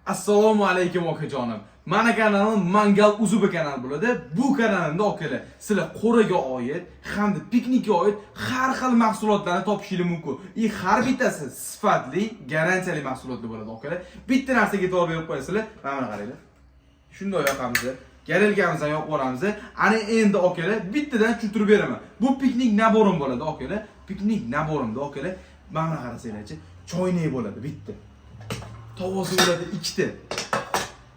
Assalomu alaykum, okajonim. Mani kanalim Mangal Uzubi kanal bo'ladi. Bu kanalimda, okalar, sizlar qo'raga oid hamda piknikka oid har xil mahsulotlarni topishingiz mumkin. И har bittasi sifatli, garantiyali mahsulotlar bo'ladi, okalar. Bitta narsaga e'tibor berib qo'yasizlar. Mana buni qaranglar. Shunday yoqamiz. Горелка mizni yoqib yuboramiz. Ana endi, okalar, bittadan tushuntirib beraman. Bu piknik набор im bo'ladi, okalar. Piknik набор imda, okalar, mana buni qarasanglarchi, choynak bo'ladi bitta. Tovasi bo'ladi ikkita.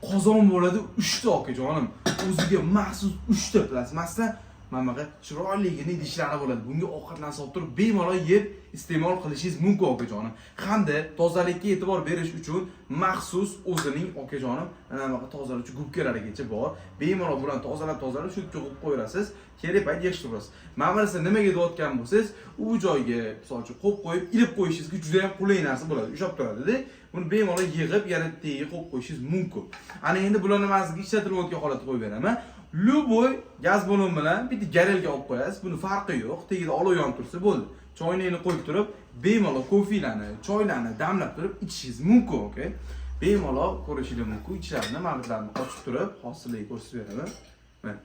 Qozon bo'ladi uchta, okajonim. O'ziga maxsus uchta plastmassa mana bunaqa chiroyligini idishlari bo'ladi. Bunga ovqatlarni solib turib, bemalol yeb iste'mol qilishingiz mumkin, okajonim. Hamda tozalikka e'tibor berish uchun maxsus o'zining, okajonim, mana bunaqa tozalovchi gubkalarigacha bor. Bemalol bularni tozalab tozalab shu yerga qo'yib qo'yasiz. Kerak payt yig'ishtirasiz. Mana bunisi nimaga deyotgan bo'lsangiz, u joyga, misol uchun, qo'yib qo'yib, ilib qo'yishingizga juda ham qulay narsa bo'ladi. Ushlab turadi-da. Buni bemalol yig'ib, yana tagiga qo'yib qo'yishingiz mumkin. Ana endi bularni man sizga ishlatilayotgan holatda qo'yib beraman. Любой gaz balon bilan bitta горелка olib qo'yasiz. Buni farqi yo'q. Tagida olov yonib tursa bo'ldi. Choynakni qo'yib turib, bemalol kofelarni, choylarni damlab turib ichishingiz mumkin, okey? Bemalol ko'rishingiz mumkin. Ichlarini, mana ochib turib, hozir ko'rsatib beraman. Mana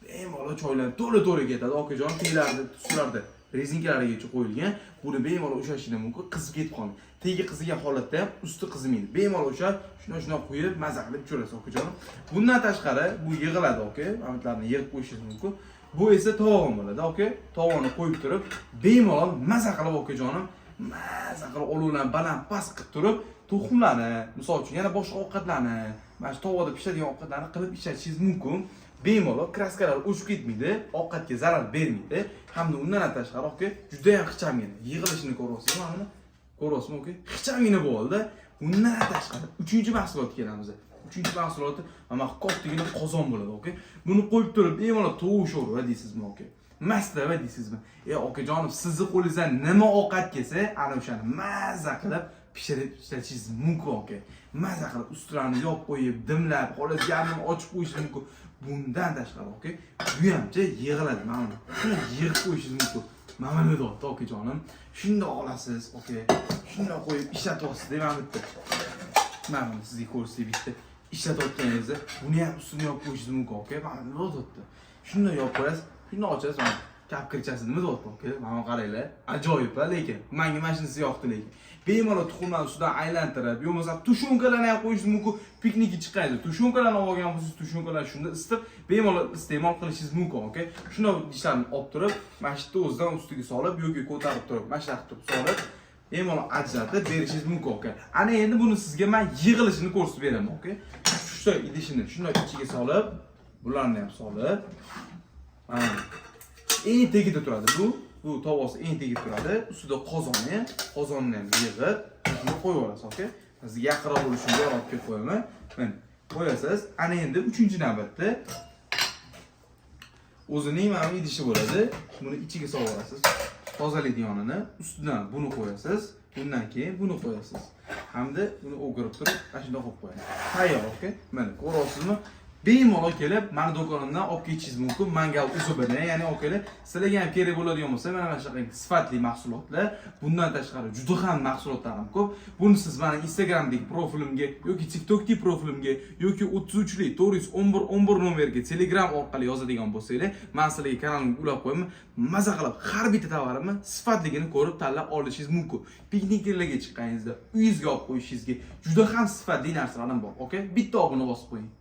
bemalol choylar to'la-to'la ketadi. Okajon, teglarida, tuslarda rezinkalarigacha qo'yilgan. Buni bemalol ushlashingiz mumkin, qizib ketib qolmaydi. Tegi qizigan holatda ham usti qizimaydi. Bemalol ushlab, shunday shunday quyib, maza qilib ichaverasiz, okajonim. Bundan tashqari bu yig'iladi, oka. Mana yig'ib qo'yishingiz mumkin. Bu esa tovon bo'ladi, oka. Tovonni qo'yib turib, bemalol maza qilib, okajonim, maza qilib olovlarni baland past qilib turib, tuxumlarni, misol uchun, yana boshqa ovqatlarni, mana shu tovada pishadigan ovqatlarni qilib ishlatishingiz mumkin. Bemalol краска lar o'chib ketmaydi, ovqatga zarar bermaydi. Hamda undan ham tashqari, aka, juda ham ixchamgina. Yig'ilishini ko'ryapsizmi mana buni? Ko'ryapsizmi, aka? Ixchamgina bo'ldi. Bundan ham tashqari uchinchi mahsulotga kelamiz. Uchinchi mahsuloti mana kattagina qozon bo'ladi, aka. Buni qo'yib turib, bemalol tovuq sho'rva deysizmi, aka? Mastava deysizmi? E, okajonim, sizni qo'lingizdan nima ovqat kelsa, ana o'shani mazza qilib pishirib ishlatishingiz mumkin, aka. Mazza qilib ustlarini yopib qo'yib, dimlab, xolos yarmini ochib qo'yishingiz mumkin. Bundan tashqari, aka, bu hamcha yig'iladi, mana buni. Shuni yig'ib qo'yishingiz mumkin. Mana buni deyapti, okajonim. Shundoq olasiz, aka. Shundoq qo'yib ishlatyapsiz, mana bu yerda. Mana buni sizga ko'rsatay bitta. Ishlatayotganingizda buni ham ustini yopib qo'yishingiz mumkin, aka. Mana nima deyapti? Shunday yopib qo'yasiz, shundoq ochasiz, mana kapkirchasi nima deyapti, aka? Mana qaranglar, ajoyib, lekin menga mana shunisi yoqdi lekin. Bemalol tuxumlarni ustidan aylantirib, yo bo'lmasa тушёнка larni ham qo'yishingiz mumkin. Piknikka chiqqaningizda тушёнка larni olib olgan bo'lsangiz, тушёнка larni shunda isitib, bemalol iste'mol qilishingiz mumkin, aka. Shunday idishlarni olib turib, mana shu yerda o'zidan ustiga solib yoki ko'tarib turib, mana shunaqa qilib solib, bemalol ajratib berishingiz mumkin, aka. Ana endi buni sizga men yig'ilishini ko'rsatib beraman, aka. Shu idishini shunday ichiga solib, bularni ham solib, mana eng tagida turadi bu. Bu tovasi eng tagida turadi. Ustida qozoni, qozonni ham yig'ib, shuni qo'yib yuborasiz, aka. Sizga yaqinroq bo'lishi uchun olib kelib qo'yaman. Mana qo'yasiz. Ana endi uchinchi navbatda o'zining mana bu idishi bo'ladi. Buni ichiga solib olasiz. Tozalaydiganini ustidan buni qo'yasiz. Bundan keyin buni qo'yasiz. Hamda buni o'girib turib, mana shunday qo'yib qo'yasiz. Tayyor, aka. Mana ko'ryapsizmi? Bemalol kelib mani do'konimdan olib ketishingiz mumkin. Mangal uzubini, ya'ni okalar, sizlarga ham kerak bo'ladigan bo'lsa, mana shunaqa sifatli mahsulotlar, bundan tashqari juda ham mahsulotlarim ko'p. Buni siz mani Instagramdagi profilimga yoki TikTokdagi profilimga yoki 33 411 11 nomerga Telegram orqali yozadigan bo'lsanglar, man sizlarga kanalimga ulab qo'yaman. Maza qilib har bitta tovarimni sifatligini ko'rib tanlab olishingiz mumkin. Pikniklarga chiqqaningizda uyingizga olib qo'yishingizga juda ham sifatli narsalarim bor. Okey? Bitta obuna bosib qo'ying.